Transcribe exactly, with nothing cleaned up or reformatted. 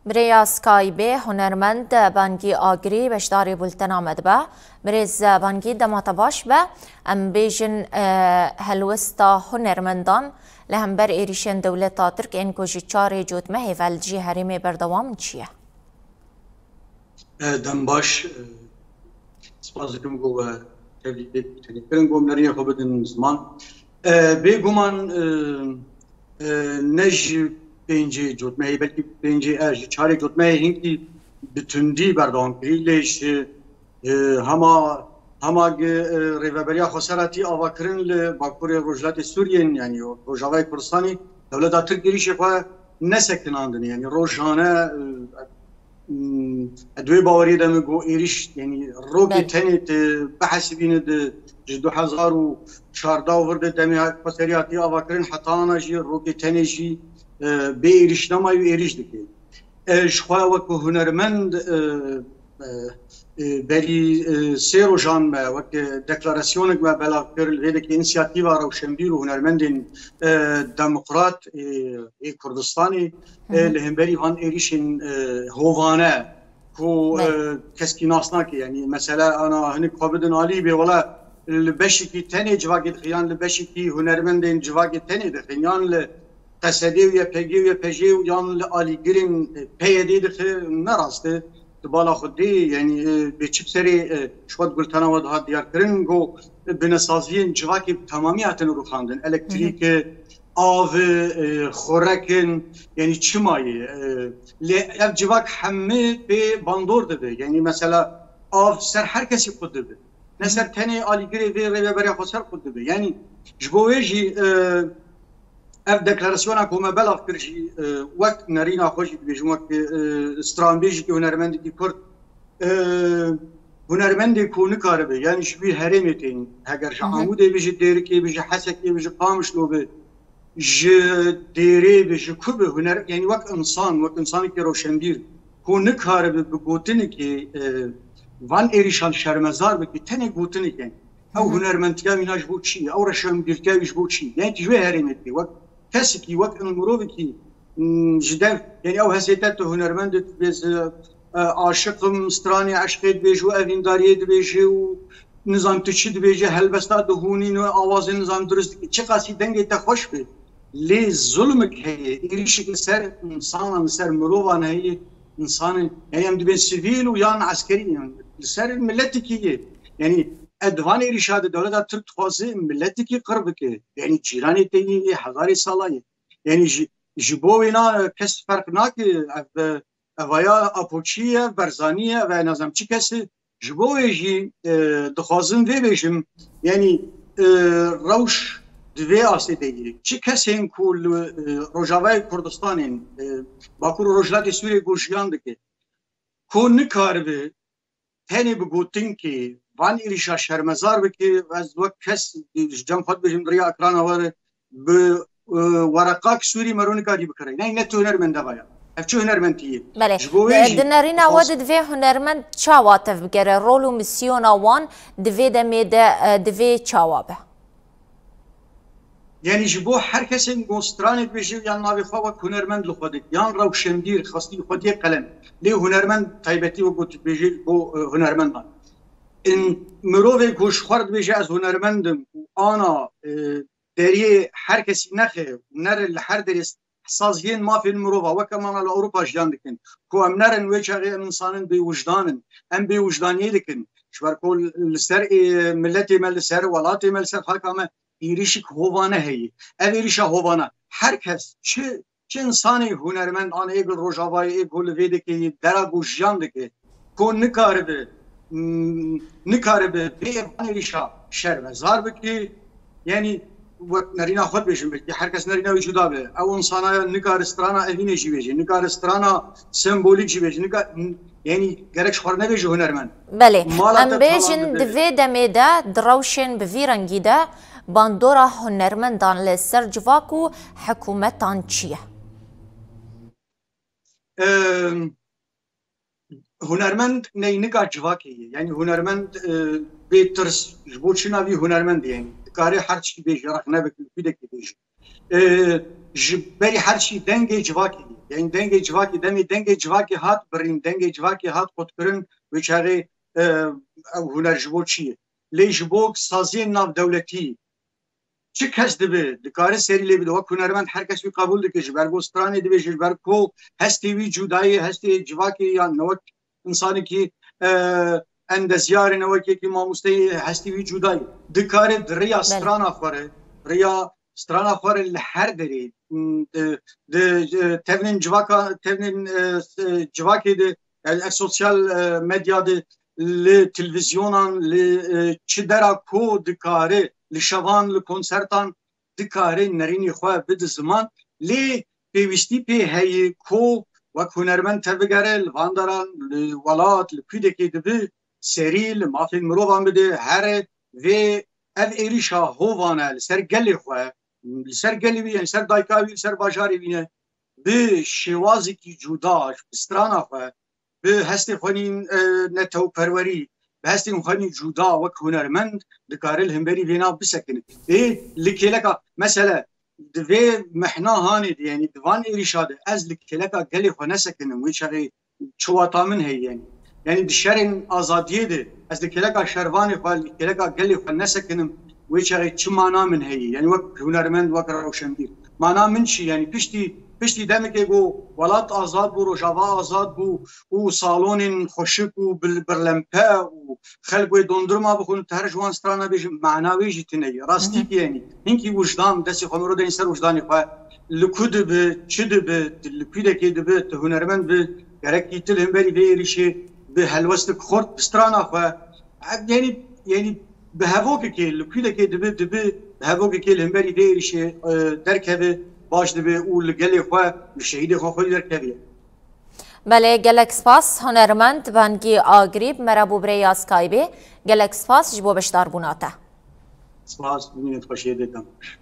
Bi rêya Skypeê hunermend Bangî Agirî beşdarî bultena me dibe. Birêz Bangî, dema te baş be. Em bêjin, e, helwesta hunermendan li hember êrîşên dewleta Tirk ên ku ji çarê cotmehê ve li dijî herêmê berdewam in çi ye? E, dem baş, e, spas dikim ku we tevlî pêk tenê kirin, ku em nerînê xwe bidin ziman. E, bêguman, e, e, ne ji pêncê cotmehê, belkî pêncê, e, ji çarê cotmehê hinkî bi tundî berdewam kirî, lê ji, e, hema, hema gi, e, Rêveberiya Xweser hatî avakirin li Bakurê Rojhilatê Sûriyê, yanî Rojavayê Kurdistanê, dewleta Tirk êrîşê xwe nesekinandin, yanî rojane, e, Hmm, ez di wê baweriyê de me got êrîş, yanî rokê Belê. tenê tu bihesibîne di, ji du hezar û çardeh û vir de demê hat-, xweserî hatiye avakirin heta ana jî rokê tenê jî, e, bê êrîş nemayî û êrîş dike. E, ji xwe wek hunermend, e, e, e, berî, e, sê rojan me wek, e, deklarasyonek me belav kir, li vê dekê însiyatîva rewşenbîr û hunermendên, e, demokrat, e, ê Kurdistanê, e, Hı hı. li hemberî van êrîşên, e, hovane ku, Belê. e, keskî nas nake, yanî mesela ana hinek xwe bidin alî bê, wela li beşekî tenê civakê dixin, yan li beşekî hunermendên civakê tenê dixin, yan li Q S D û Y P G û Y P J û yan li alîgirên, e, P Y D dixin, ne rast e. Di bala xwe dê, yanî, e, bê çi bi serê, e, ji xwe di gultena we dihat diyar kirin, got, e, binesaziyên civakê bi temamî hatin rûxandin. Elektrîk, Hı hı. e, av, e, xurek in, yanî çima ye? E, lê ev civak hemî pê bandor dibe. Yanî mesela av ser her kesî qut dibe. Ne ser tenê alîgirê vê rêveberiya xweser qut dibe. Yanî ji bo wê jî, e, ev deklarasyona ku me belav kir jî, e, wek nerîna xwe jî dibêjim, wek, e, stranbêjekî, hunermendekî Kurd, e, hunermendê ku nikaribe, yanî ji wî herêmê tên, heger ji Hı hı. Amûdê be, ji Dêrikê be, ji Hesekê be, ji Qamişlo be, ji Dêrê be, ji ku be, huner, yanî wek insan, wek insanekî rewşenbîr ku nikaribe bi gotinekê, e, van êrîşan şermezar bike, tenê gotinek e. Ew Hı hı. hunermendtiya wîna ji bo çi ye? Ew rewşenbîrtiya wî ji bo çi ye? Yanî tu ji wê herêmê dibê, wek kesekî, wek mirovekî, mm, ji dev, yanî ew hesê te, tu hunermend dibê, e, aşiq im, stranê eşqê dibêje û evîndariyê dibêje û nizam tu çi dibêje, helbesta dihûnîne, awazê nizam dirust dike. Çiqasî dengê te xweş be, lê zulmek heye, êrîşek li ser însanan, li ser mirovan heye, însanên, yanî em dibên sivîl û yan eskerî, yanî li ser miletekî ye. Yanî ev di van êrîşa de dewleta Tirk dixwaze miletekî qir bike. Yanî cîranê te yê, yê hezarê sala ye. Yanî ji, ji bo wêna kes ferq nake, ev, evaya Apoçî ye, Berzanî ye, ve nazem çi kes e. Ji bo wê jî, e, dixwazim vê bêjim, yanî, e, rewş di vê astê de ye. Çi kesên ku li, e, Rojavayê Kurdistanê, e, Bakur û Rojhilatê Sûriyê ku jiyan dike, ku nikaribe tenê bi gotinkê van êrîşa şermezar bike, ez wek kes ji cem xwe dibêjim, di riya ekrana we re bi, e, wereqak Sûrî mero nikarî bikire. Yanî ne tu hunermend e vaya. Ev çi hunermendî ye? Belê. Ji bo wê Di, jî di nerîna we dixwaz- de divê hunermend çawa tevbigere? Rol û misyona wan di vê demê de, e, divê çawa be? Yanî ji bo her kesên ku stranê dibêje yan navê xwe wek hunermend li xwe dike, yan rewşenbîr, xwestî xwediyê qelem. Lê hunermend taybetî wek got dibêje bo, e, hunermendan. In mirovê ku ji xwe re dibêje ez hunermend im û ana, e, deriyê her kesî nexe û nere li her derê saziyên mafên mirova weke mana li Ewropa jiyan dikin. Ku em nerin wê çaxê em însanên bêwijdan in. Em bêwijdaniyê dikin. Ji ber ku li ser, ê, miletê me, li ser welatê me, li ser xaka me êrîşik hovane heye. Ev êrîşa hovana her kes, çi, çi însanê hunermend an ê ku li Rojavayê, ê ku li vê dikê, dera ku jiyan dike, ku nikaribe, mm, nikaribe bê van êrîşa şermezar bike. Yanî wek nerîna xwe dibêjim, belkî her kes nerîna wî cuda be. Ew insana nikare strana evînê jî bêje, nikare strana sembolîk jî bêje, nika-, yanî gerek ji xwe re nebêje hunermend. Belê, Mala em te bêjin talan di dibe. Vê demê de di rewşên bi vî rengî de bandora hunermendan li ser civak û hikûmetan çi ye? Em, hunermend neynika civakê ye. Yanî hunermend, e, bê tirs ji bo çi navî hunermend e? Yanî dikare her tiştî bêje, rexne bike, kûdekê bêje. E, ji berî her tiştî dengê civakê ye. Yani dengê civakê, demê dengê civakê hat birîn, dengê civakê hat qutkirin, wê çaxê, e, ew huner ji bo çi ye? Lê ji bo saziyên navdewletî çi kes dibe, dikare serî lê bide. Wek hunermend her kes wî qebûl dike. Ji ber ku stranê dibêje, ji ber ku hestê wî cudayê, hestê civakê yan ne wek insanekî, e, endezyarê ne wek yekî mamosteyê hestê wî cudayê. Dikare di riya Belê. strana xwe re, riya strana xwe re li her derê, m, di, di, e, tevnên civaka, tevnên, e, s-, civakê de, yani ev sosyal, e, medya de, li televîzyonan, li, e, çi dera ku dikare, li şevan, li konsertan dikare nerînê xwe bide ziman. Lê pêwîstî pê heye ku wek hunermend tevbigere li van deran, li welat, li kûdekê dibe serî li mafên mirovan bide, here vê ev êrîşa hovan e li ser gelê xwe, li ser gelê wî, yani ser dayika wî, li ser bajarê wî ne, bi şêwazekî cuda, bi strana xwe, bi hestê xwe nîn, e, netewperwerî, bi hestên xwe nîn cuda wek hunermend dikare li hemberî vêna bisekine. Ê, li kêleka, mesele, di vê mehna hanê de, yani di van êrîşa de, ez li kêleka gelê xwe nesekinim, wê çaxê çi wata min heye, yani. Yani di şerên azadiyê de, ez li kêleka şervanê xwe, li kêleka gelê xwe nesekinim, wê çaxê çi mana min heye, yani wek hunermend, wek rewşenbîr. Mana min çi, yani piştî, piştî demekê ku welat azad bû, Rojava azad bû û salonên xweşik û bil-, birlempe û xelk wê dondurma bixwin, tu her ji wan strana bêjin, mana wê jî tune ye. Rastî Hı hı. Yanî hinkî wijdan, destê xwe mirov deyin ser wijdanê xwe. Li ku dibi, çi dibi, tu li kûdekê dibi, tu hunermend bi, gerek îtil hemberî vê êrîşê bi helwestik xurt, bi strana xwe, yanî, yanî bi hevokekê, li kûdekê dibi, dibi, bi hevokekê li hemberî vê êrîşê, e, derkeve, baş dibe û li gelê xwe, li şehîdê xwe xwe derkeve. Belê, gelek spas, hunermend Bengî Agrî, bi me re bû bi rêya Skypeê. Gelek spas ji bo beşdarbûna te. Spas, bimînin xweşiyê dê, dem xweş.